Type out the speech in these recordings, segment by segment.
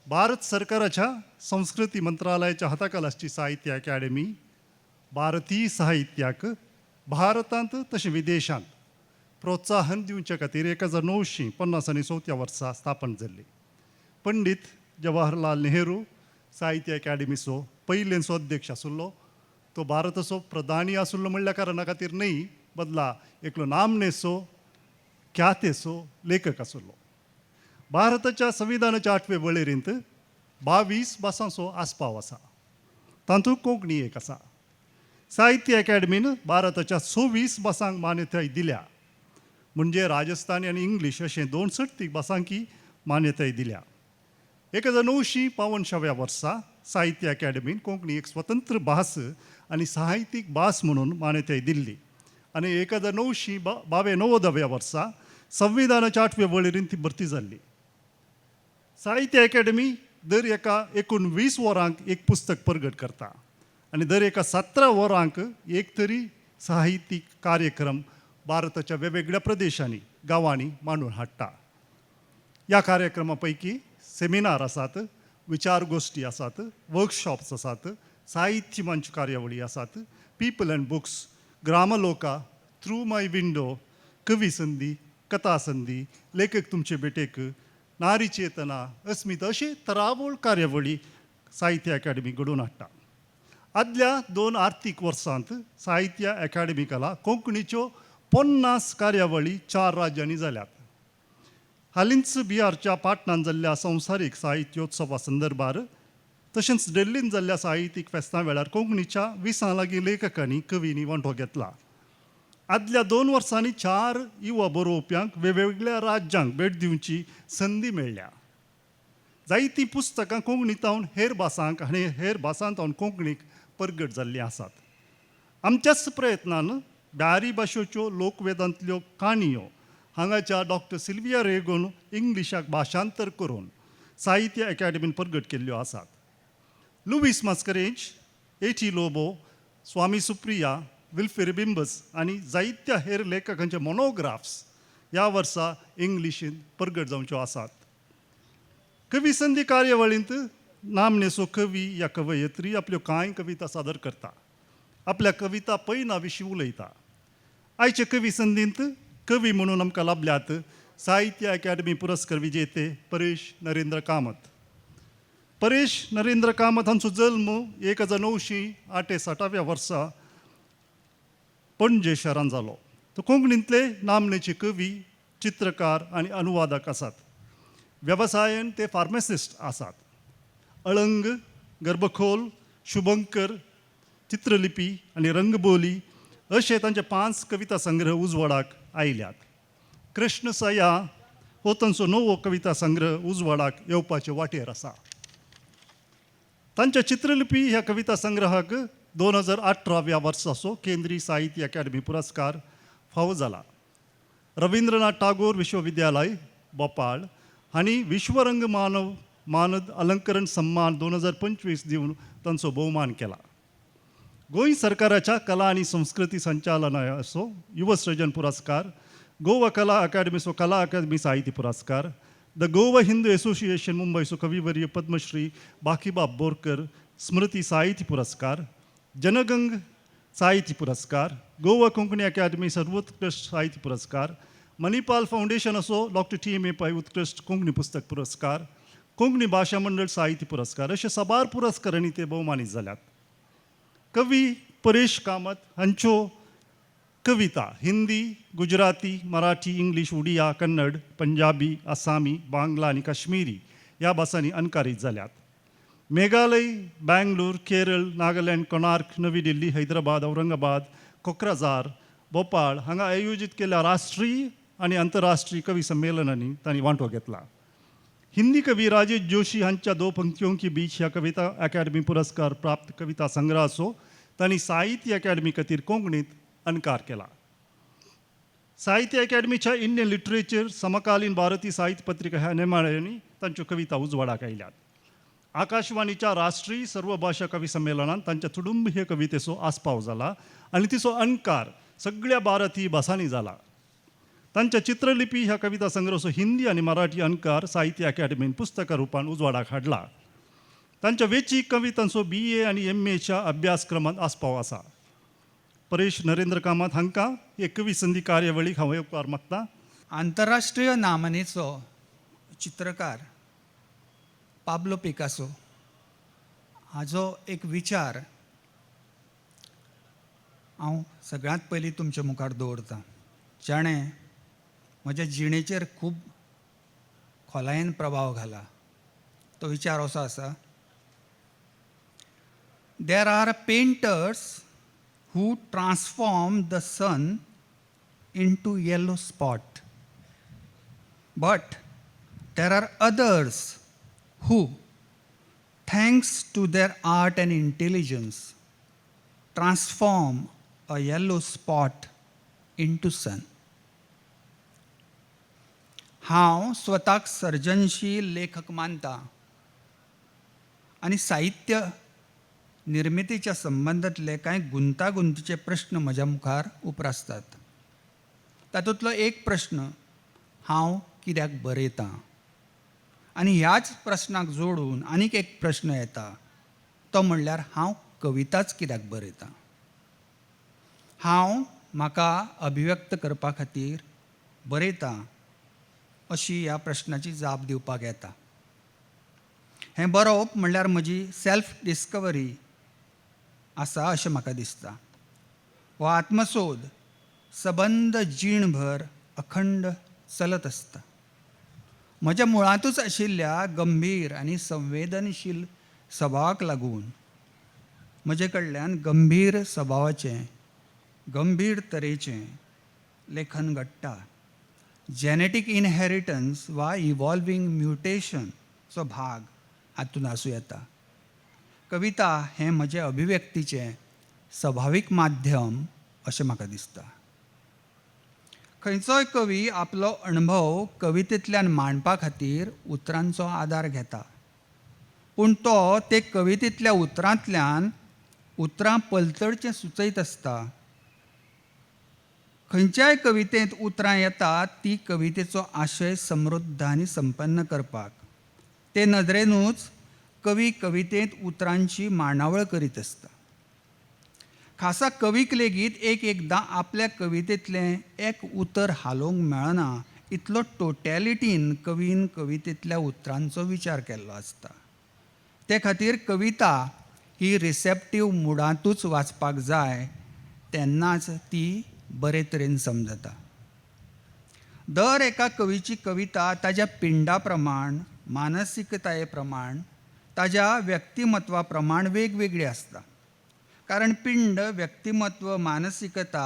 भारत सरकाराच्या संस्कृती मंत्रालयाच्या हाताखाल साहित्य अकादेमी भारतीय साहित्याक भारतांत तशें विदेशांत प्रोत्साहन दिवचे खातीर 1954 वर्सा स्थापन जाल्ली. पंडित जवाहरलाल नेहरू साहित्य अकादेमीचो पयलेंचो अध्यक्ष आशिल्लो. तो भारताचो प्रधानी आशिल्लो म्हणल्या कारणा खातीर न्हय, बदला एकलो नामनेचो ख्यातेचो लेखक आशिल्लो. भारताच्या संविधानाच्या आठवे वळेरींत 22 भासांचो आस्पाव आसा. तातूंत कोंकणी एक आसा. साहित्य अकादेमीन भारताच्या 26 भासांक मान्यताय दिल्या, म्हणजे राजस्थानी आनी इंग्लीश अशें दोन चडतीक भासांकी मान्यताय दिल्या. 1952व्या वर्सा साहित्य अकादेमीन कोंकणी एक स्वतंत्र भास आनी साहित्यीक भास म्हणून मान्यताय दिल्ली आनी 1992व्या वर्सा संविधानाच्या आठव्या वळेरीन ती भरती जाल्ली. साहित्य अकादेमी दर एका 19 वरांक एक पुस्तक परगट करता आनी दर एका 17 वरांक एक तरी साहित्यीक कार्यक्रम भारताच्या वेगवेगळ्या प्रदेशांनी, गांवांनी मांडून हाडटा. ह्या कार्यक्रमा पैकी सेमिनार आसात, विचार गोश्टी आसात, वर्कशॉप्स आसात, साहित्य मंच कार्यावळी आसात, people and books, Gramaloka, through my window, कवी संदी, कथा संदी, लेखक तुमचे भेटेक, नारी चेतना, अस्मिता अशे तरावळ कार्यावळी साहित्य अकादेमी घडोवन हाडटा. आदल्या दोन आर्थीक वर्सांत साहित्य अकादेमी कला कोंकणीच्यो 50 कार्यावळी चार राज्यांनी जाल्यात. हालींच बिहारच्या पाटणांत जाल्ल्या संवसारीक साहित्योत्सवा संदर्भार तशेंच दिल्लींत जाल्ल्या साहित्यीक फेस्तां वेळार कोंकणीच्या 20 लागीं लेखकांनी, कवींनी वांटो घेतला. आदल्या 2 वर्सांनी चार युवा बरोवप्यांक वेगवेगळ्या राज्यांक भेट दिवची संदी मेळ्ळ्या. जायतीं पुस्तकां कोंकणींत हेर भासांक आनी हेर भासांत कोंकणीक परगट जाल्लीं आसात. आमच्याच प्रयत्नान ब्यारी भाशेच्यो लोकवेदांतल्यो काणयो हांगाच्या डॉक्टर सिल्विया रेगोन इंग्लिशाक भाशांतर करून साहित्य अकादेमीन परगट केल्ल्यो आसात. लुवीस मास्करेंज, ए.टी. लोबो, स्वामी सुप्रिया, विल्फी रिबिम्बस आनी जायत्या हेर लेखकांचे मोनोग्राफ्स ह्या वर्सा इंग्लिशींत परगट जावच्यो आसात. कवी संदी कार्यावळींत नामनेचो कवी या कवयित्री आपल्यो कांय कविता सादर करता, आपल्या कविता पयना विशीं उलयता. आयचे कवी संदींत कवी म्हणून आमकां लाभल्यात साहित्य अकादेमी पुरस्कार विजेते परेश नरेंद्र कामत. परेश नरेंद्र कामत हांचो जल्म 1968व्या वर्सा पणजे शहरांत जालो. तो कोंकणींतले नामनेचे कवी, चित्रकार आनी अनुवादक आसात. वेवसायान ते फार्मासिस्ट आसात. अळंग, गर्भखोल, शुभंकर, चित्रलिपी आनी रंगबोली अशे तांचे पांच कविता संग्रह उजवाडाक आयल्यात. कृष्णसया हो तांचो नवो कविता संग्रह उजवाडाक येवपाचे वाटेर आसा. तांच्या चित्रलिपी ह्या कविता संग्रहाक 2018व्या वर्साचो केंद्रीय साहित्य अकादेमी पुरस्कार फावो जाला. रवींद्रनाथ टागोर विश्वविद्यालय, भोपाळ हांणी विश्वरंग मानव मानद अलंकरण सम्मान 2025 दिवन तांचो भोवमान केला. गोंय सरकाराच्या कला आनी संस्कृती संचालनालयाचो युव सृजन पुरस्कार, गोवा कला अकादमीचो कला अकादमी साहित्य पुरस्कार, the Goa Hindu association मुंबयचो कविवर्य पद्मश्री बाकीबाब बोरकर स्मृती साहित्य पुरस्कार, जनगंग साहित्य पुरस्कार, गोवा कोंकणी अकादमी सर्वोत्कृष्ट साहित्य पुरस्कार, मणिपाल फावंडेशनाचो डॉक्टर टी.एम.ए. पै उत्कृष्ट कोंकणी पुस्तक पुरस्कार, कोंकणी भाशा मंडळ साहित्य पुरस्कार अशे साबार पुरस्कारांनी ते भोवमानीत जाल्यात. कवी परेश कामत हांच्यो कविता हिंदी, गुजराती, मराठी, इंग्लीश, उडिया, कन्नड, पंजाबी, आसामी, बांगला आनी काश्मीरी ह्या भासांनी अणकारीत जाल्यात. मेघालय, बँगलोर, केरळ, नागालँड, कोणार्क, नवी दिल्ली, हैदराबाद, औरंगाबाद, कोक्राझार, भोपाळ हांगा आयोजीत केल्ल्या राष्ट्रीय आनी आंतरराष्ट्रीय कवी संमेलनांनी तांणी वांटो घेतला. हिंदी कवी राजेश जोशी हांच्या दो पंक्तियों की बीच ह्या कविता अकादमी पुरस्कार प्राप्त कविता संग्रहाचो तांणी साहित्य अकादमी खातीर कोंकणीत अणकार केला. साहित्य अकादमीच्या इंडियन लिटरेचर, समकालीन भारतीय साहित्य पत्रिका ह्या नेमाळ्यांनी तांच्यो कविता उजवाडाक आयल्यात. आकाशवाणीच्या राष्ट्रीय सर्वभाशा कवी संमेलनात तांच्या तुडुंब हे कवितेचो आस्पाव जाला आनी तिचो अणकार सगळ्या भारतीय भासांनी जाला. तांच्या चित्रलिपी ह्या कविता संग्रहाचो हिंदी आनी मराठी अणकार साहित्य अकादमीन पुस्तका रुपान उजवाडाक हाडला. तांच्या वेंचीक कवितांचो बी ए आनी एम एच्या अभ्यासक्रमांत आस्पाव आसा. परेश नरेंद्र कामत हांकां एक कवी संदी कार्यावळीक हांव येवकार मागता. आंतरराष्ट्रीय नामनेचो चित्रकार पाब्लो पिकासो हाजो एक विचार हांव सगळ्यांत पयलीं तुमच्या मुखार दवरतां, जाणें म्हज्या जिणेचेर खूब खोलायेन प्रभाव घाला. तो विचार असो आसा: There are painters who transform the sun into yellow spot, but there are others who, thanks to their art and intelligence, transform a yellow spot into sun. हांव स्वताक सर्जनशील लेखक मानता आनी साहित्य निर्मितीच्या संबंदांतले कांय गुंतागुंतीचे प्रश्न म्हज्या मुखार उप्रासतात. तातूंतलो एक प्रश्न, हांव कित्याक बरयतां? आनी ह्याच प्रस्नाक जोडून आनीक एक प्रश्न येता, तो म्हणल्यार हांव कविताच कित्याक बरयतां? हांव म्हाका अभिव्यक्त करपा खातीर बरयतां अशी ह्या प्रश्नाची जाप दिवपाक येता. हें बरोवप म्हणल्यार म्हजी सेल्फ डिस्कवरी आसा अशें म्हाका दिसता. हो आत्मसोद सबंद जीणभर अखंड चलत आसता. म्हज्या मुळांतूच आशिल्ल्या गंभीर आनी संवेदनशील सभावाक लागून म्हजे कडल्यान गंभीर सभावाचें, गंभीर तरेचें लेखन घडटा. जेनेटीक इनहेरिटन्स वा इवॉल्वींग म्युटेशनचो भाग हातूंत आसूं येता. कविता हें म्हजें अभिव्यक्तीचें सभावीक माध्यम अशें म्हाका दिसता. खंयचोय कवी आपलो अणभव कवितेंतल्यान मांडपा खातीर उतरांचो आदार घेता, पूण तो ते कवितेंतल्या उतरांतल्यान उतरां पलतडचें सुचयत आसता. खंयच्याय कवितेंत उतरां येतात ती कवितेचो आशय समृद्ध आनी संपन्न करपाक. ते नदरेनूच कवी कवितेंत उतरांची मांडावळ करीत आसता. खासा कवीक लेगीत एक एकदां आपल्या कवितेंतलें एक उतर हालोवंक मेळना इतलो टोटॅलिटीन कवीन कवितेंतल्या उतरांचो विचार केल्लो आसता. ते खातीर कविता ही रिसेप्टीव मुडांतूच वाचपाक जाय, तेन्नाच ती बरे तरेन समजता. दर एका कवीची कविता ताज्या पिंडा प्रमाण, मानसिकताये प्रमाण, ताज्या व्यक्तिमत्वा प्रमाण वेगवेगळी आसता, कारण पिंड, व्यक्तिमत्व, मानसिकता,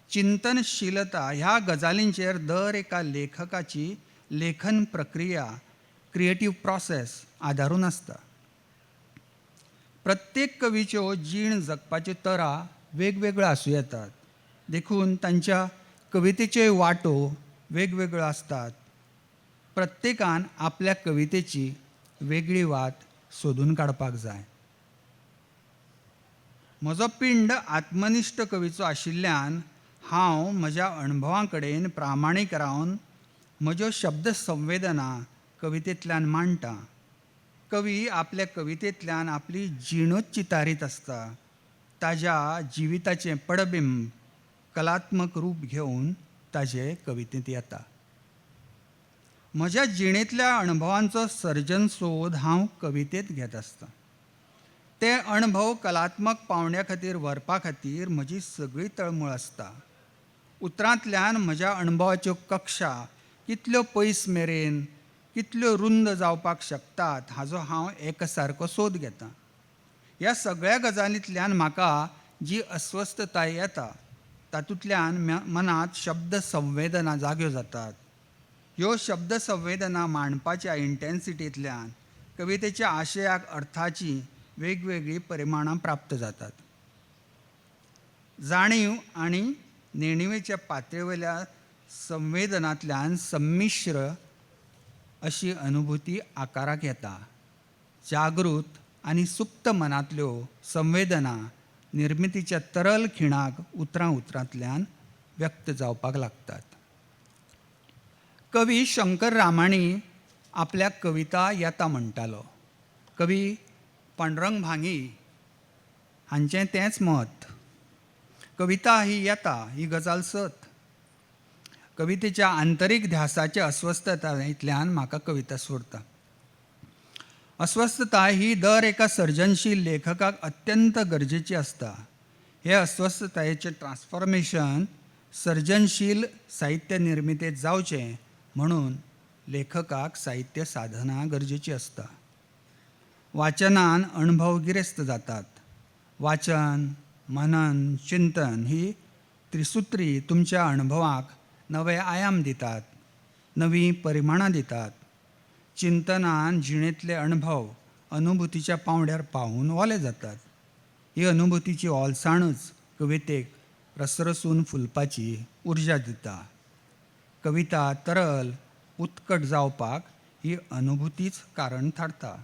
चिंतनशीलता ह्या गजालींचेर दर एका लेखकाची लेखन प्रक्रिया, क्रिएटीव प्रोसेस आदारून आसता. प्रत्येक कवीच्यो जीण जगपाच्यो तरा वेगवेगळ्यो आसूं येतात, देखून तांच्या कवितेच्योय वाटो वेगवेगळ्यो आसतात. प्रत्येकान आपल्या कवितेची वेगळी वाट सोदून काडपाक जाय. म्हजो पिंड आत्मनिश्ठ कवीचो आशिल्ल्यान हांव म्हज्या अणभवां कडेन प्रामाणीक रावन म्हज्यो शब्द संवेदना कवितेंतल्यान मांडटा. कवी आपल्या कवितेंतल्यान आपली जिणूच चितारीत आसता. ताज्या जिविताचें पडबिंब कलात्मक रूप घेवन ताजे कवितेंत येता. म्हज्या जिणेंतल्या अणभवांचो सर्जन सोद हांव कवितेंत घेत आसता. ते अणभव कलात्मक पावंड्या खातीर व्हरपा खातीर म्हजी सगळी तळमळ आसता. उतरांतल्यान म्हज्या अणभवाच्यो कक्षा कितल्यो पयस मेरेन, कितल्यो रुंद जावपाक शकतात हाजो हांव एकसारको सोद घेता. ह्या सगळ्या गजालींतल्यान म्हाका जी अस्वस्थताय येता, तातूंतल्यान मनांत शब्द संवेदना जाग्यो जातात. ह्यो शब्द संवेदना मांडपाच्या इंटेन्सिटींतल्यान कवितेच्या आशयाक अर्थाची वेगवेगळीं परिमाणां प्राप्त जातात. जाणीव आनी नेणिवेच्या पातळेवयल्या संवेदनांतल्यान संमिश्र अशी अनुभूती आकाराक येता. जागृत आनी सुप्त मनांतल्यो संवेदना निर्मितीच्या तरल खिणाक उतरां उतरांतल्यान व्यक्त जावपाक लागतात. कवी शंकर रामाणी आपल्याक कविता येता म्हणटालो. कवी पांडुरंग भांगी हांचें तेंच मत. कविता ही येता ही गजाल सत. कवितेच्या आंतरीक ध्यासाच्या अस्वस्थतायेंतल्यान म्हाका कविता सोडता. अस्वस्थताय ही दर एका सर्जनशील लेखकाक अत्यंत गरजेची आसता. हे अस्वस्थतायेचें ट्रान्सफॉर्मेशन सर्जनशील साहित्य निर्मितेंत जावचें म्हणून लेखकाक साहित्य साधना गरजेची आसता. वाचनान अणभव गिरेस्त जातात. वाचन, मनन, चिंतन ही त्रिसुत्री तुमच्या अणभवाक नवे आयाम दितात, नवीं परिमाणां दितात. चिंतनान जिणेंतले अणभव अनुभुतीच्या पांवड्यार पावून ओले जातात. ही अनुभुतीची ओलसाणच कवितेक रसरसून फुलपाची उर्जा दिता. कविता तरल उत्कट जावपाक ही अनुभुतीच कारण थारता.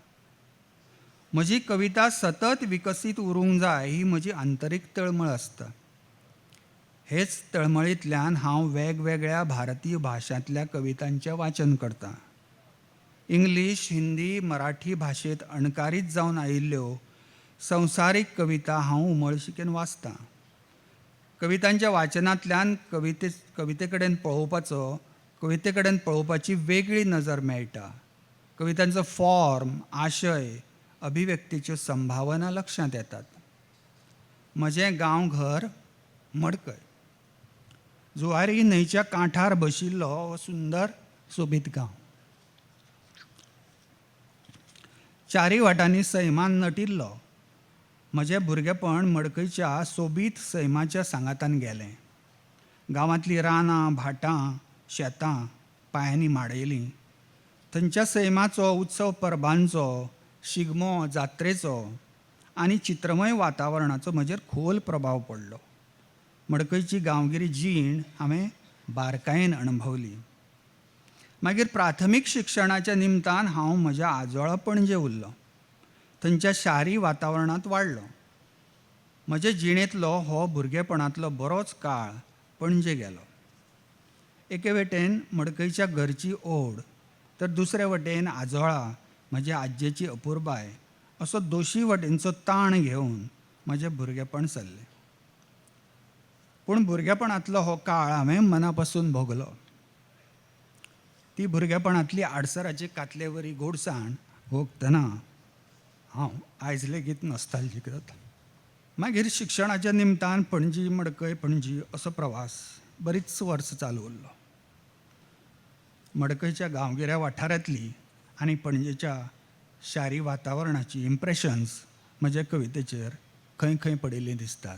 म्हजी कविता सतत विकसीत उरूंक जाय ही म्हजी आंतरीक तळमळ आसता. हेच तळमळींतल्यान हांव वेगवेगळ्या भारतीय भाशांतल्या कवितांचें वाचन करतां. इंग्लीश, हिंदी, मराठी भाशेंत अणकारीत जावन आयिल्ल्यो संवसारीक कविता हांव उमळशिकेन वाचतां. कवितांच्या वाचनांतल्यान कविते कडेन पळोवपाची वेगळी नजर मेळटा. कवितांचो फॉर्म, आशय, अभिव्यक्तीच्यो संभावना लक्षांत येतात. म्हजें गांवघर मडकय. जुवारी न्हंयच्या कांठार बशिल्लो हो सुंदर सोबीत गांव. चारी वाटांनी सैमान नटिल्लो. म्हजें भुरगेपण मडकयच्या सोबीत सैमाच्या सांगातान गेलें. गांवांतलीं रानां, भाटां, शेतां पांयांनी माडयलीं. थंयच्या सैमाचो, उत्सव परबांचो, शिगमो, जात्रेचो आनी चित्रमय वातावरणाचो म्हजेर खोल प्रभाव पडलो. मडकयची गांवगिरी जीण हांवें बारकायेन अणभवली. मागीर प्राथमीक शिक्षणाच्या निमतान हांव म्हज्या आजोळा पणजे उरलो. थंयच्या शारी वातावरणांत वाडलो. म्हजे जिणेंतलो हो भुरगेपणांतलो बरोच काळ पणजे गेलो. एके वटेन मडकयच्या घरची ओड तर दुसरे वटेन आजोळा म्हजे आज्जेची अपुरबाय असो दोशी वटेनचो ताण घेवन म्हजें भुरगेपण सरलें. पूण भुरगेपणांतलो हो काळ हांवें मना पासून भोगलो. ती भुरगेपणांतली आडसराची कातलेवरी गोडसाण भोगतना हांव आयज लेगीत नॉस्ताल्जीक जाता. मागीर शिक्षणाच्या निमतान पणजी, मडकय, पणजी असो प्रवास बरीच वर्सां चालू उरलो. मडकयच्या गांवगिऱ्या वाठारांतली आनी पणजेच्या शारी वातावरणाची इम्प्रेशन्स म्हजे कवितेचेर खंय खंय पडिल्लीं दिसतात.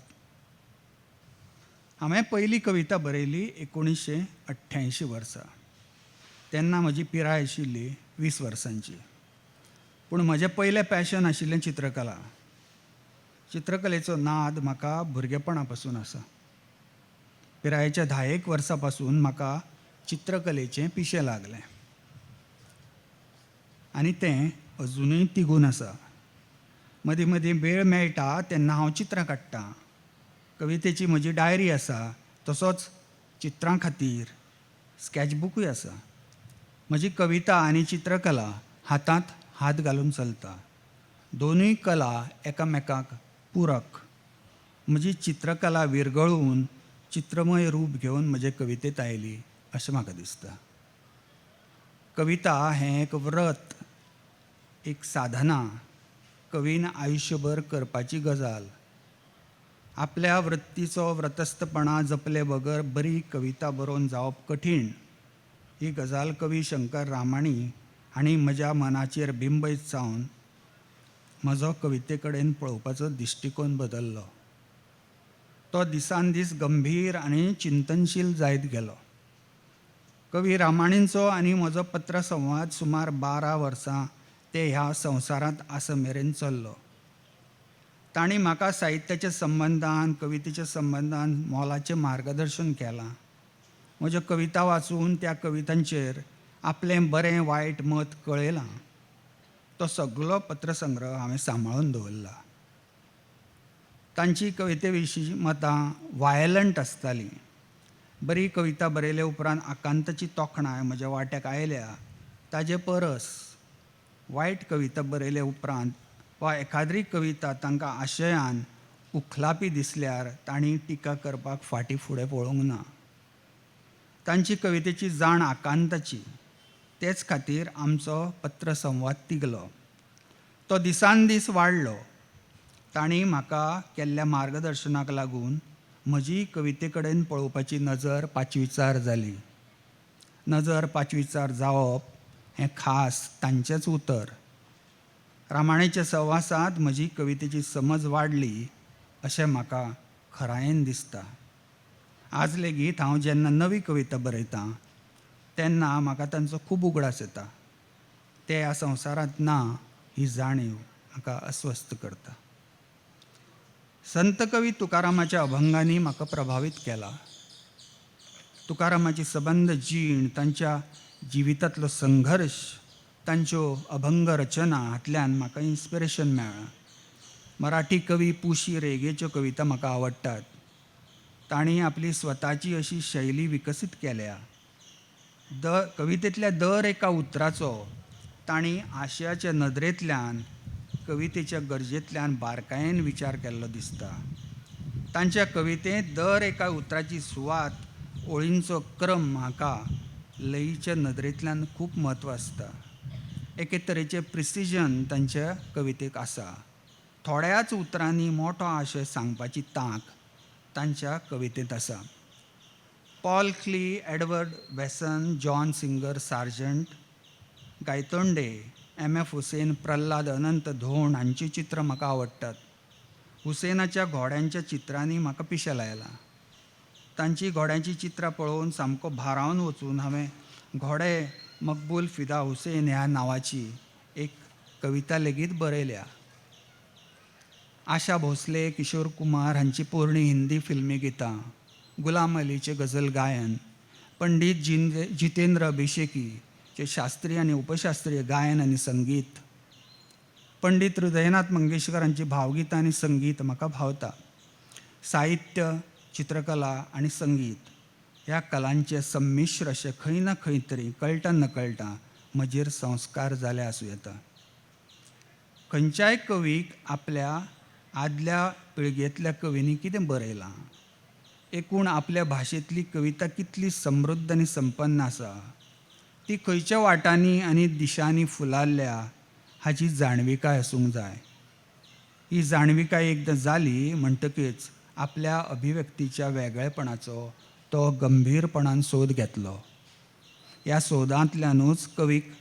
हांवें पयली कविता बरयली 1988 वर्सा. तेन्ना म्हजी पिराय आशिल्ली 20 वर्सांची. पूण म्हजें पयलें पॅशन आशिल्लें चित्रकला. चित्रकलेचो नाद म्हाका भुरगेपणा पासून आसा. पिरायेच्या 10 एक वर्सां पासून म्हाका चित्रकलेचें पिशें लागलें आनी तें अजुनूय तिगून आसा. मदीं मदीं वेळ मेळटा तेन्ना हांव चित्रां काडटां. कवितेची म्हजी डायरी आसा, तसोच चित्रां खातीर स्कॅचबुकूय आसा. म्हजी कविता आनी चित्रकला हातांत हात घालून चलता. दोनूय कला एकामेकाक पुरक. म्हजी चित्रकला विरगळून चित्रमय रूप घेवन म्हजे कवितेंत आयली अशें म्हाका दिसता. कविता हें एक व्रत, एक साधना, कवीन आयुश्यभर करपाची गजाल. आपल्या वृत्तीचो व्रतस्थपणा जपले बगर बरी कविता बरोवन जावप कठीण ही गजाल कवी शंकर रामाणी हांणी म्हज्या मनाचेर बिंबयत सावन म्हजो कविते कडेन पळोवपाचो दिश्टिकोन बदल्लो. तो दिसान दीस गंभीर आनी चिंतनशील जायत गेलो. कवी रामाणींचो आनी म्हजो पत्रसंवाद सुमार 12 वर्सां ते ह्या संवसारांत आसा मेरेन चल्लो. तांणी म्हाका साहित्याच्या संबंदान, कवितेच्या संबंदान मोलाचें मार्गदर्शन केलां. म्हज्यो कविता वाचून त्या कवितांचेर आपलें बरें वायट मत कळयलां. तो सगलो पत्रसंग्रह हांवें सांबाळून दवरला. तांची कविते विशीं मतां वायलंट आसतालीं. बरी कविता बरयले उपरांत आकांताची तोखणाय म्हज्या वाट्याक आयल्या ताजे परस वायट कविता बरयले उपरांत वा एखाद्री कविता तांकां आशयान उखलापी दिसल्यार तांणी टिका करपाक फाटीं फुडें पळोवंक ना. तांची कवितेची जाण आकांताची. तेच खातीर आमचो पत्रसंवाद तिगलो. तो दिसान दीस वाडलो. तांणी म्हाका केल्ल्या मार्गदर्शनाक लागून म्हजी कविते कडेन पळोवपाची नजर पाचवीचार जाली. नजर पाचवीचार जावप हें खास तांचेंच उतर. रामाणेच्या सहवासांत म्हजी कवितेची समज वाडली अशें म्हाका खरायेन दिसता. आज लेगीत हांव जेन्ना नवी कविता बरयतां तेन्ना म्हाका तांचो खूब उगडास येता. ते ह्या संवसारांत ना ही जाणीव म्हाका अस्वस्थ करता. संत कवी तुकारामाच्या अभंगांनी म्हाका प्रभावीत केला. तुकारामाची सबंद जीण, तांच्या जिवितांतलो संघर्श, तांच्यो अभंग रचना हांतल्यान म्हाका इन्स्पिरेशन मेळ्ळां. मराठी कवी पुशी रेगेच्यो कविता म्हाका आवडटात. तांणी आपली स्वताची अशी शैली विकसीत केल्या. कवितेंतल्या दर एका उतराचो तांणी आशयाच्या नदरेंतल्यान, कवितेच्या गरजेंतल्यान बारकायेन विचार केल्लो दिसता. तांच्या कवितेंत दर एका उतराची सुवात, ओळींचो क्रम म्हाका लयीच्या नदरेंतल्यान खूब म्हत्व आसता. एके तरेचें प्रिसिजन तांच्या कवितेक आसा. थोड्याच उतरांनी मोठो आशय सांगपाची तांक तांच्या कवितेंत आसा. Paul Klee, Edward Weston, John Singer Sargent, Gaitonde, M F Husain, Prahlad Anant Dhond हांचीं चित्रां म्हाका आवडटात. हुसेनाच्या घोड्यांच्या चित्रांनी म्हाका पिशें लायलां. तांची घोड्यांचीं चित्रां पळोवन सामको भारावन वचून हांवें घोडे मकबूल फिदा हुसेन ह्या नांवाची एक कविता लेगीत बरयल्या. आशा भोसले, किशोर कुमार हांची पोरणी हिंदी फिल्मी गितां, गुलाम अलीचें गझल गायन, पंडीत जितेंद्र अभिषेकीचें शास्त्रीय आनी उपशास्त्रीय गायन आनी संगीत, पंडीत हृदयनाथ मंगेशकर हांची भावगितां आनी संगीत म्हाका भावता. साहित्य, चित्रकला आनी संगीत ह्या कलांचें संमिश्र अशें खंय ना खंय तरी कळटा नकळटा म्हजेर संस्कार जाले आसूं येता. खंयच्याय कवीक आपल्या आदल्या पिळगेंतल्या कवींनी कितें बरयलां, एकूण आपल्या भाशेंतली कविता कितली समृद्ध आनी संपन्न आसा, ती खंयच्या वाटांनी आनी दिशांनी फुलारल्या हाची जाणविकाय आसूंक जाय. ही जाणविकाय एकदां जाली म्हणटकीच आपल्या अभिव्यक्तीच्या वेगळेपणाचो तो गंभीरपणान सोद घेतलो. ह्या सोदांतल्यानूच कवीक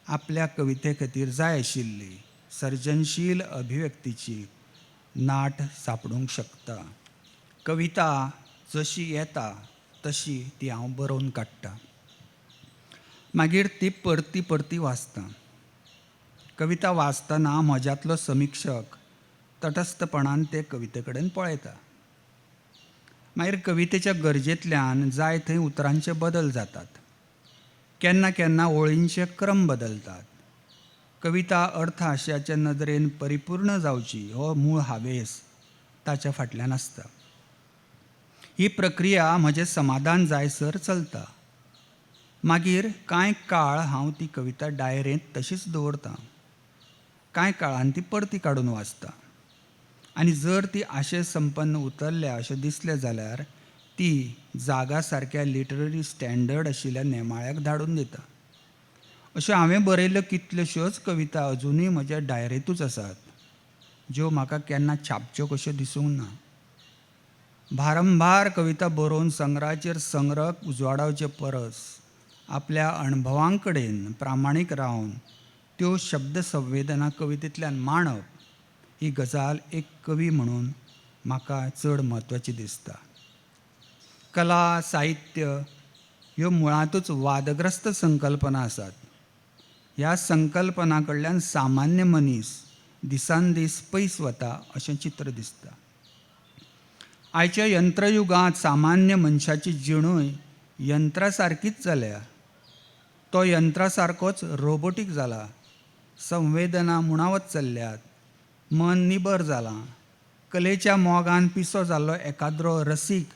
आपल्या कविते खातीर जाय आशिल्ली सर्जनशील अभिव्यक्तीची नाट सांपडूंक शकता. कविता जशी येता तशी ती हांव बरोवन काडटा. मागीर ती परती परती वाचता. कविता वाचतना म्हज्यांतलो समिक्षक तटस्थपणान ते कविते कडेन पळयता. मागीर कवितेच्या गरजेंतल्यान जाय थंय उतरांचे बदल जातात. केन्ना केन्ना ओळींचे क्रम बदलतात. कविता अर्थ आशयाच्या नदरेन परिपूर्ण जावची हो मूळ हावेस ताच्या फाटल्यान आसता. ही प्रक्रिया म्हजें समाधान जायसर चलता. मागीर कांय काळ हांव ती कविता डायरेंत तशीच दवरतां. कांय काळान ती परती काडून वाचता आनी जर ती आशय संपन्न उतरल्या अशें दिसलें जाल्यार ती जागा सारक्या लिटररी स्टँडर्ड आशिल्ल्या नेमाळ्याक धाडून दिता. अश्यो हांवें बरयल्ल्यो कितल्योश्योच कविता अजुनूय म्हज्या डायरेंतूच आसात, ज्यो म्हाका केन्ना छापच्यो कश्यो दिसूंक ना. भारंभार कविता बरोवन संग्रहाचेर संग्रह उजवाडावचे परस आपल्या अणभवां कडेन प्रामाणीक रावन त्यो शब्द संवेदना कवितेंतल्यान मांडप ही गजाल एक कवी म्हणून म्हाका चड म्हत्वाची दिसता. कला, साहित्य ह्यो मुळांतूच वादग्रस्त संकल्पना आसात. ह्या संकल्पना कडल्यान सामान्य मनीस दिसान दीस पयस वता अशें चित्र दिसता. आयच्या यंत्रयुगांत सामान्य मनशाची जिणूय यंत्रा सारकीच जाल्या. तो यंत्रा सारकोच रोबोटीक जाला. संवेदना मुणावत चल्ल्यात. मन निबर जालां. कलेच्या मोगान पिसो जाल्लो एकाद्रो रसीक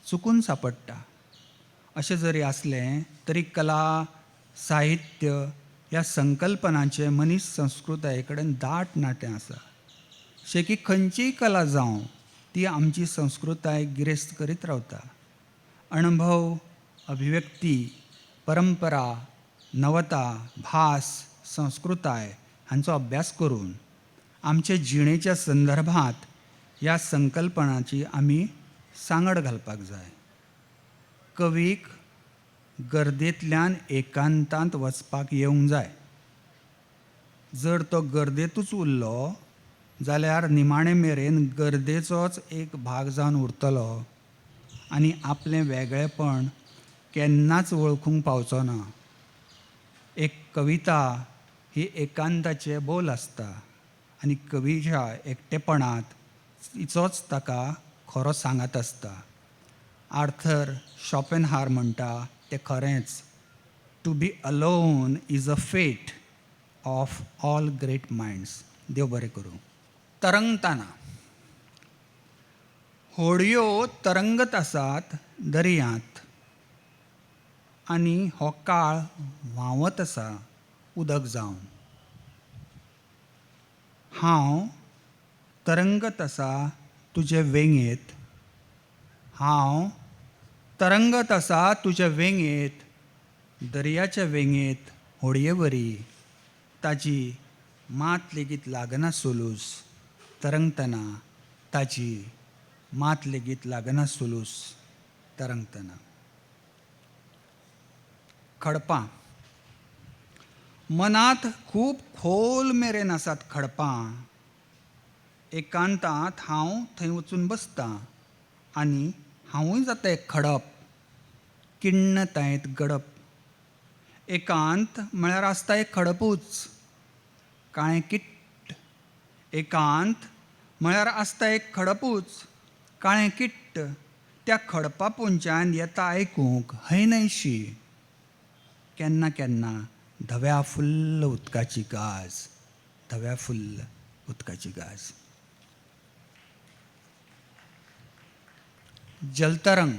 चुकून सांपडटा. अशें जरी आसलें तरी कला, साहित्य ह्या संकल्पनांचें मनीस संस्कृताये कडेन दाट नातें आसा. शेकी खंयचीय कला जावं ती आमची संस्कृताय गिरेस्त करीत रावता. अणभव, अभिव्यक्ती, परंपरा, नवता, भास, संस्कृताय हांचो अभ्यास करून आमचे जिणेच्या संदर्भांत ह्या संकल्पनाची आमी सांगड घालपाक जाय. कवीक गर्देंतल्यान एकांतांत वचपाक येवंक जाय. जर तो गर्देंतूच उरलो जाल्यार निमाणे मेरेन गर्देचोच एक भाग जावन उरतलो आनी आपलें वेगळेपण केन्नाच वळखूंक पावचो ना. एक कविता ही एकांताचें बोल आसता आनी कवीच्या एकटेपणांत तिचोच ताका खरो सांगात आसता. आर्थर शॉपेनहार म्हणटा तें खरेंच, to be alone is a fate of all great minds. देव बरें करूं. तरंगताना होडयो तरंगत आसात दर्यांत आनी हो काळ व्हांवत आसा उदक जावन. हांव तरंगत आसा तुजे वेंगेंत, हांव तरंगत आसा तुजे वेंगेंत, दर्याच्या वेंगेंत होडयेवरी ताजी मात लेगीत लागना सुलूस तरंगतना, ताजी मात लेगीत लागना सुलूस तरंगतना. खडपां मनांत खूब खोल मेरेन आसात खडपां. एकांतांत हांव थंय वचून बसतां आनी हांवूय जाता एक खडप, किण्णतायेंत गडप. एकांत म्हळ्यार आसता एक खडपूच, काळें किट्ट. एकांत म्हळ्यार आसता एक खडपूच, काळें किट्ट. त्या खडपा पोंच्यान येता आयकूंक हय न्हयशी केन्ना केन्ना धव्या फुल्ल उदकाची गाज, धव्या फुल्ल उदकाची गाज. जलतरंग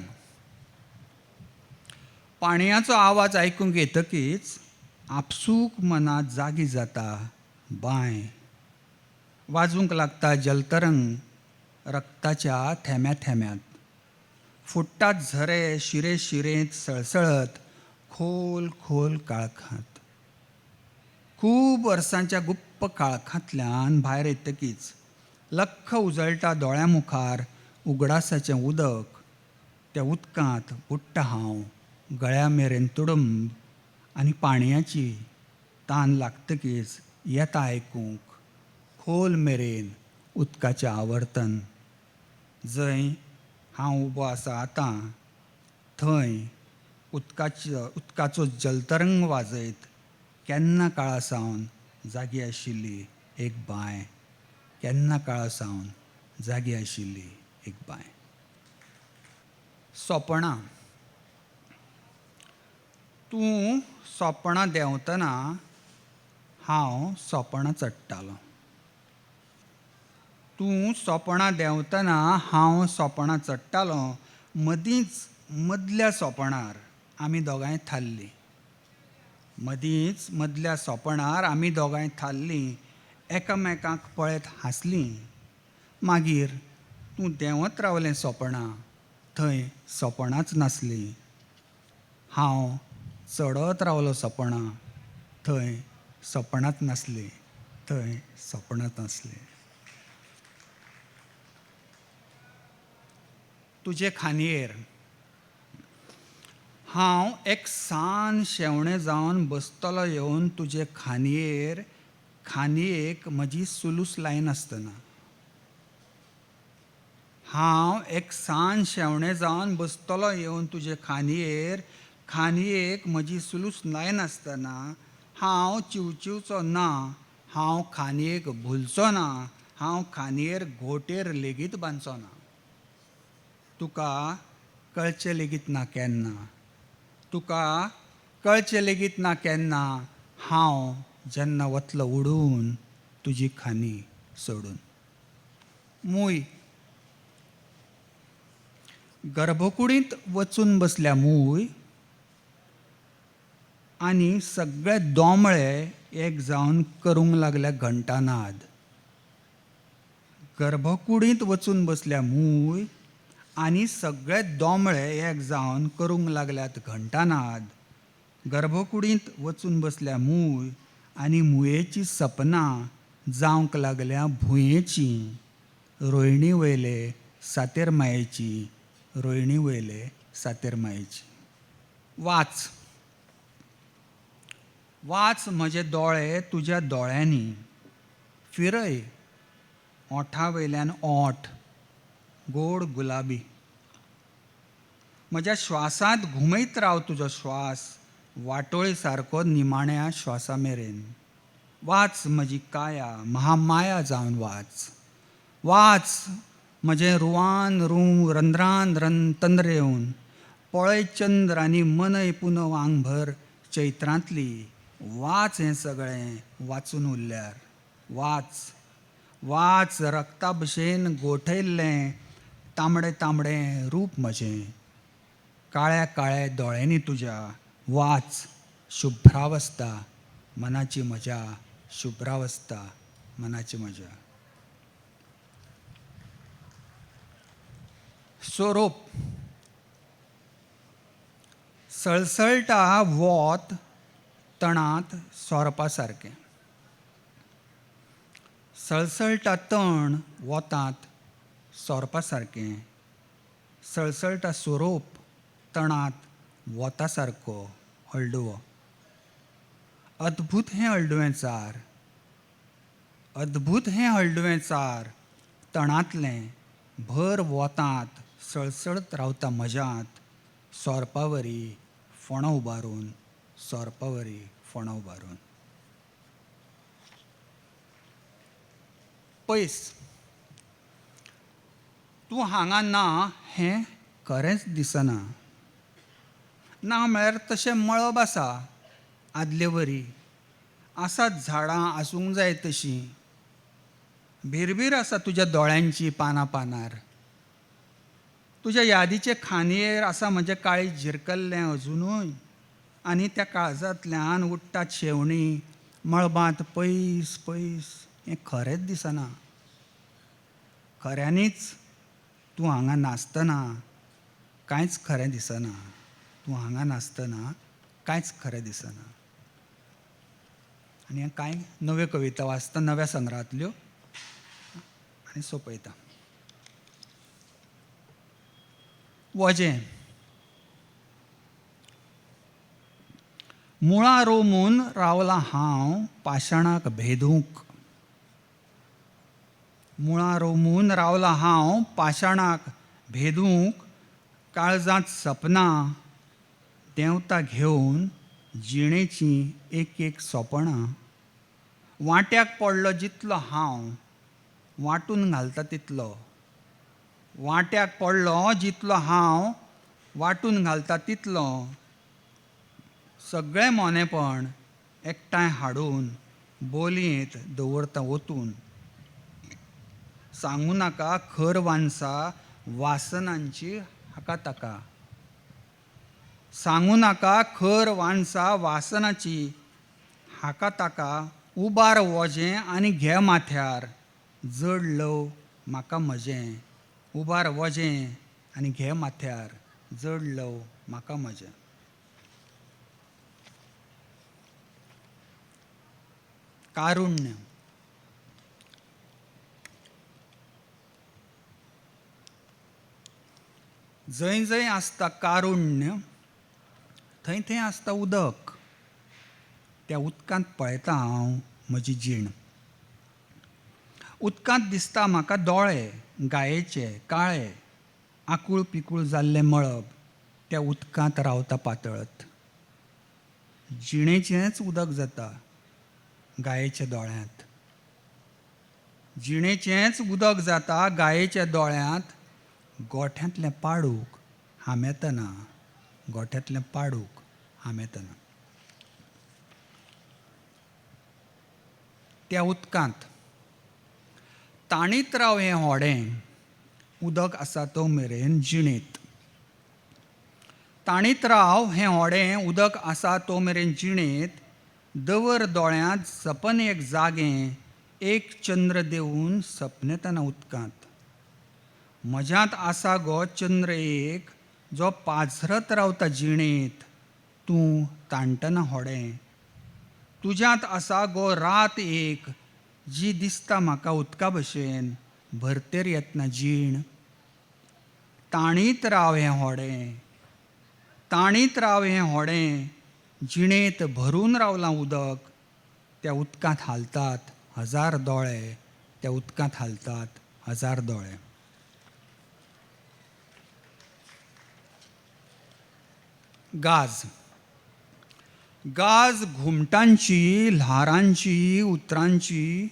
पाणयाचो आवाज आयकूंक येतकीच आपसूक मनांत जागी जाता बांय. वाजूंक लागता जलतरंग रक्ताच्या थेंब्या थेंब्यांत. फुट्टात झरे शिरे शिरेंत सळसळत खोल खोल काळखांत. खूब वर्सांच्या गुप्प काळखांतल्यान भायर येतकीच लख्ख उजळटा दोळ्यां मुखार उगडासाचें उदक. त्या उदकांत बुडटा हांव गळ्या मेरेन तुडुंब आनी पाणयाची तान लागतकीच येता आयकूंक खोल मेरेन उदकाचें आवर्तन. जंय हांव उबो आसा आतां थंय उदकाचो जलतरंग वाजयत केन्ना काळा सावन जागी आशिल्ली एक बांय, केन्ना काळा सावन जागी आशिल्ली एक बांय. सोपणां तूं सोपणां देंवतना हांव सोपणां चडटालों. तूं सोपणां देंवतना हांव सोपणां चडटालों. मदींच मदल्या सोपणार आमी दोगांय थारलीं. मदींच मदल्या सोपणार आमी दोगांय थारलीं. एकामेकांक पळयत हांसलीं. मागीर तूं देंवत रावलें सोपणां, थंय सोपणांच नासलीं. हांव चडत रावलो सोपणां, थंय सोपणांच नासलीं, थंय सोपणांच नासलीं. तुजे खांदयेर हांव एक सान शेवणें जावन बसतलो येवन तुजे खांदयेर, खांदयेक म्हजी सुलूस लायनासतना. हांव एक सान शेवणें जावन बसतलो येवन तुजे खांदयेर, खांदयेक म्हजी सुलूस लायनासतना. हांव चिवचिवचो ना, हांव खांदयेक भुलचो ना, हांव खांदयेर घोंटेर लेगीत बांदचो ना. तुका कळचें लेगीत ना केन्ना, तुका कळचें लेगीत ना केन्ना, हांव जेन्ना वतलो उडून तुजी खांदी सोडून. मूय गर्भकुडींत वचून बसल्या मूय, आनी सगळे दोमळे एक जावन करूंक लागल्या घंटानाद. गर्भकुडींत वचून बसल्या मूय आनी सगळे दोमळे एक जावन करूंक लागल्यात घंटानाद. गर्भकुडींत वचून बसल्या मूय आनी मुयेचीं सपनां जावंक लागल्या भुंयेचीं. रोयणी वयले सातेर मायेची, रोयणी वयले सातेर मायेची. वाच, वाच म्हजे दोळे तुज्या दोळ्यांनी, फिरय ओंठा वयल्यान ओंठ गोड गुलाबी. म्हज्या श्वासांत घुमयत राव तुजो श्वास वाटोळी सारको निमाण्या श्वासा मेरेन. वाच म्हजी काया महामाया जावन वाच. वाच म्हजें रुवान रूं रंध्रान रन तंद्रेवन. पळय चंद्र आनी मनय पुनव आंगभर चैत्रांतली. वाच हें सगळें वाचून उरल्यार. वाच, वाच रक्ता भशेन गोठयल्लें तांबडें तांबडें रूप म्हजें काळ्या काळ्या दोळ्यांनी तुज्या. वाच शुभ्रावस्था मनाची म्हज्या, शुभ्रावस्था मनाची म्हज्या. सोरोप. सळसळटा वोत तणांत सोरपा सारकें. सळसळटा तण वोतांत सोरपा सारकें. सळसळटा सोरोप तणांत वोता सारको हळडुवो. अद्भूत हें हळडुवें चार, अद्भूत हें हळडुवें चार तणांतलें भर वोतांत सळसळत रावता म्हज्यांत सोरपावरी फोणो उबारून, सोरपावरी फोणो उबारून. पयस. तूं हांगा ना हें खरेंच दिसना. ना म्हळ्यार तशें मळब आसा आदले वरी, आसात झाडां आसूंक जाय तशीं. भिरभीर आसा तुज्या दोळ्यांची पानां पानार. तुज्या यादीचे खांदयेर आसा म्हजें काळीज झिरकल्लें अजुनूय आनी त्या काळजांतल्यान उडटात शेवणीं मळबांत पयस पयस. हें खरेंच दिसना. खऱ्यांनीच तूं हांगा नासतना कांयच खरें दिसना. तूं हांगा नासतना कांयच खरें दिसना. आनी कांय नव्यो कविता वाचता नव्या संग्रहांतल्यो आनी सोंपयता. वजें. मुळां रोमून रावलां हांव पाशाणाक भेदूंक. मुळां रोमून रावलां हांव पाशाणाक भेदूंक. काळजांत सपनां देंवता घेवन जिणेचीं एक एक सोपणां. वांट्याक पडलो जितलो हांव वांटून घालता तितलो. वांट्याक पडलो जितलो हांव वांटून घालता तितलो. सगळें मोनेपण एकठांय हाडून बोलयेंत दवरता ओतून. सांगू नाका खर वानसा वासनांची हाका ताका. सांगू नाका खर वानसा वासनाची हाका ताका. उबार वजें आनी घे माथ्यार जड लव म्हाका म्हजें. उबार वजें आनी घे माथ्यार जड लव म्हाका म्हजें. कारुण्य. जंय जंय आसता कारुण्य थंय थंय आसता उदक. त्या उदकांत पळयता हांव म्हजी जीण. उदकांत दिसता म्हाका दोळे गायेचे काळे आकूळ पिकूळ जाल्लें मळब त्या उदकांत रावता पातळत. जिणेचेंच उदक जाता गायेच्या दोळ्यांत. जिणेचेंच उदक जाता गायेच्या दोळ्यांत. गोठ्यांतलें पाडूक हामेतना, गोठ्यांतलें पाडूक हामेतना. त्या उदकांत ताणीत राव हें होडें उदक आसा तो मेरेन जिणेंत. ताणीत राव हें होडें उदक आसा तो मेरेन जिणेंत, दवर दोळ्यांत सपन एक जागें, एक चंद्र देवून सपनेतना उदकांत. म्हज्यांत आसा गो चंद्र एक, जो पाझरत रावता जिणेंत, तूं ताणटना होडें. तुज्यांत आसा गो रात एक, जी दिसता म्हाका उदका भशेन, भरतेर येतना जीण. ताणीत राव हें होडें, ताणीत राव हें होडें, जिणेंत भरून रावलां उदक, त्या उदकांत हालतात हजार दोळे, त्या उदकांत हालतात हजार दोळे. गाज. गाज घुमटांची, ल्हारांची, उतरांची,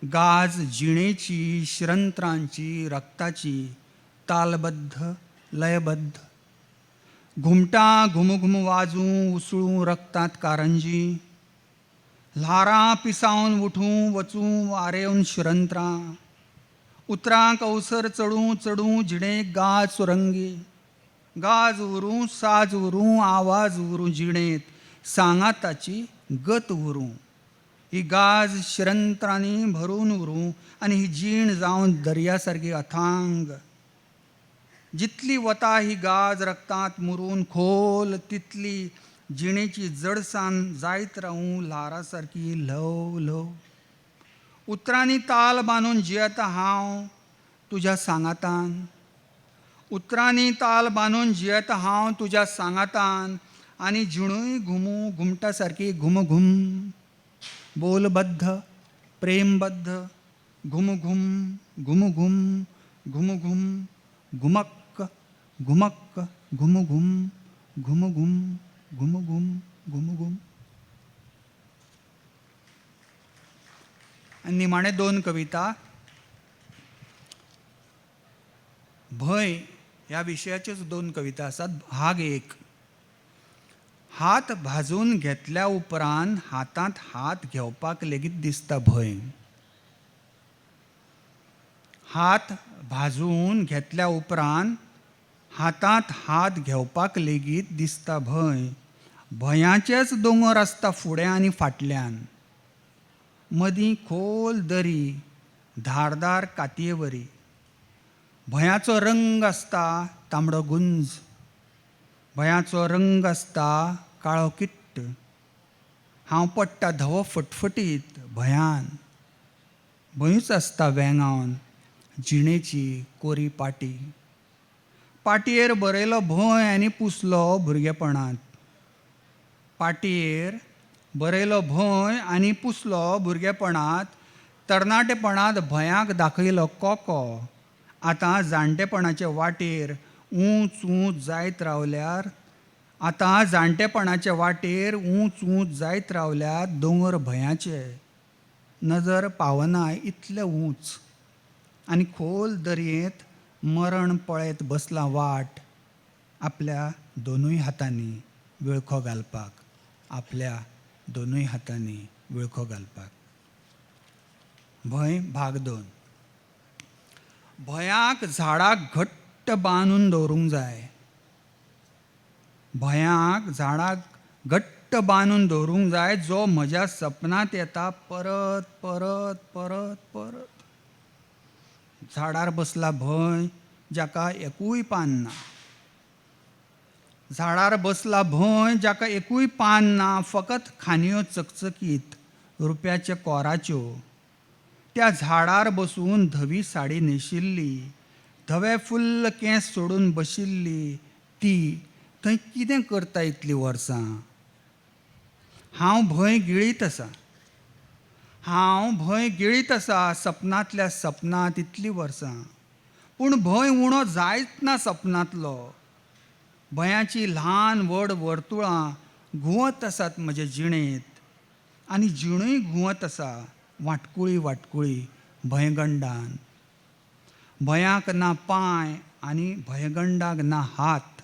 गाज जिणेची, शिरंत्रांची, रक्ताची, तालबद्ध लयबद्ध. घुमटां घुमघुम वाजूं उसळूं रक्तांत कारंजी, ल्हारां पिसावन उठूं वचूं वारेवन शिरंत्रां, उतरांक अवसर चडूं चडूं जिणेक गाज सुरंगी, गाज उरूं साज उरूं आवाज उरूं जिणेंत, सांगाताची गत उरूं. ही गाज शिरंत्रांनी भरून उरूं आनी ही जीण जावन दर्या सारकी अथांग. जितली वता ही गाज रक्तांत मुरून खोल, तितली जिणेची जडसाण जायत रावूं ल्हारां सारकी ल्हव ल्हव. उतरांनी ताल बांदून जियेता हांव तुज्या सांगातान, उतरांनी ताल बांदून जियेता हांव तुज्या सांगातान, आनी जिणूय घुमू घुमटा सारकी घुम घुम, बोलबद्ध प्रेमबद्ध, घुम घुम घुम घुम घुम घुम, घुमक्क घुमक्क घुम घुम घुम घुम घुम घुम घुम घुम. आनी निमाणे दोन कविता भंय ह्या विशयाच्योच दोन कविता आसात. भाग एक. हात भाजून घेतल्या उपरांत हातांत हात घेवपाक लेगीत दिसता भंय. हात भाजून घेतल्या उपरांत हातांत हात घेवपाक लेगीत दिसता भंय. भंयाचेच दोंगर आसता फुडें आनी फाटल्यान, मदीं खोल दरी धारदार कातयेवरी. भंयाचो रंग आसता तांबडो गुंज, भंयाचो रंग आसता काळो किट्ट. हांव पडटा धवो फटफटीत भंयान, भंयूच आसता वेंगावन जिणेची कोरी पाटी. पाटयेर बरयलो भंय आनी पुसलो भुरगेपणांत, पाटयेर बरयलो भंय आनी पुसलो भुरगेपणांत. तरणाटेपणांत भंयाक दाखयलो कोको, आतां जाणटेपणाचे वाटेर ऊंच ऊंच जायत रावल्यार, आतां जाणटेपणाचे वाटेर ऊंच ऊंच जायत रावल्यार दोंगर भंयाचे, नजर पावना इतले ऊंच. आनी खोल दरयेंत मरण पळयत बसलां वाट, आपल्या दोनूय हातांनी विळखो घालपाक, आपल्या दोनूय हातांनी विळखो घालपाक. भंय भाग दोन. भंयाक झाडाक घट्ट बांदून दवरूंक जाय, भंयाक झाडाक घट्ट बांदून दवरूंक जाय, जो म्हज्या सपनांत येता परत परत परत परत. झाडार बसला भंय जाका एकूय पान ना, झाडार बसला भंय जाका एकूय पान ना, फकत खांदयो चकचकीत रुप्याच्या कोराच्यो. त्या झाडार बसून धवी साडी न्हेशिल्ली, धवे फुल्ल केंस सोडून बशिल्ली ती थंय कितें करता इतलीं वर्सां? हांव भंय गिळीत आसा, हांव भंय गिळीत आसा सपनांतल्या सपनांत इतलीं वर्सां, पूण भंय उणो जायच ना सपनांतलो. भंयाची ल्हान व्हड वर्तुळां घुंवत आसात म्हजे जिणेंत, आनी जिणूय घुंवत आसा वाटकुळी वाटकुळी भंयगंडान. भंयाक ना पांय आनी भंयगंडाक ना हात,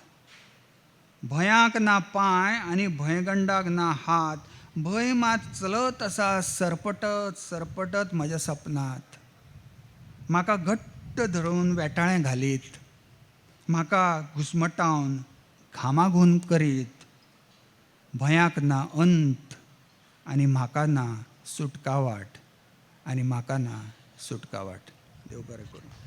भंयाक ना पांय आनी भंयगंडाक ना हात. भंय मात चलत आसा सरपटत सरपटत म्हज्या सपनांत, म्हाका घट्ट धरून वेटाळें घालीत, म्हाका घुस्मटावन घामाघूम करीत भंयाक ना अंत आनी म्हाका ना सुटका वाट, आनी म्हाका ना सुटका वाट. देव बरें करूं.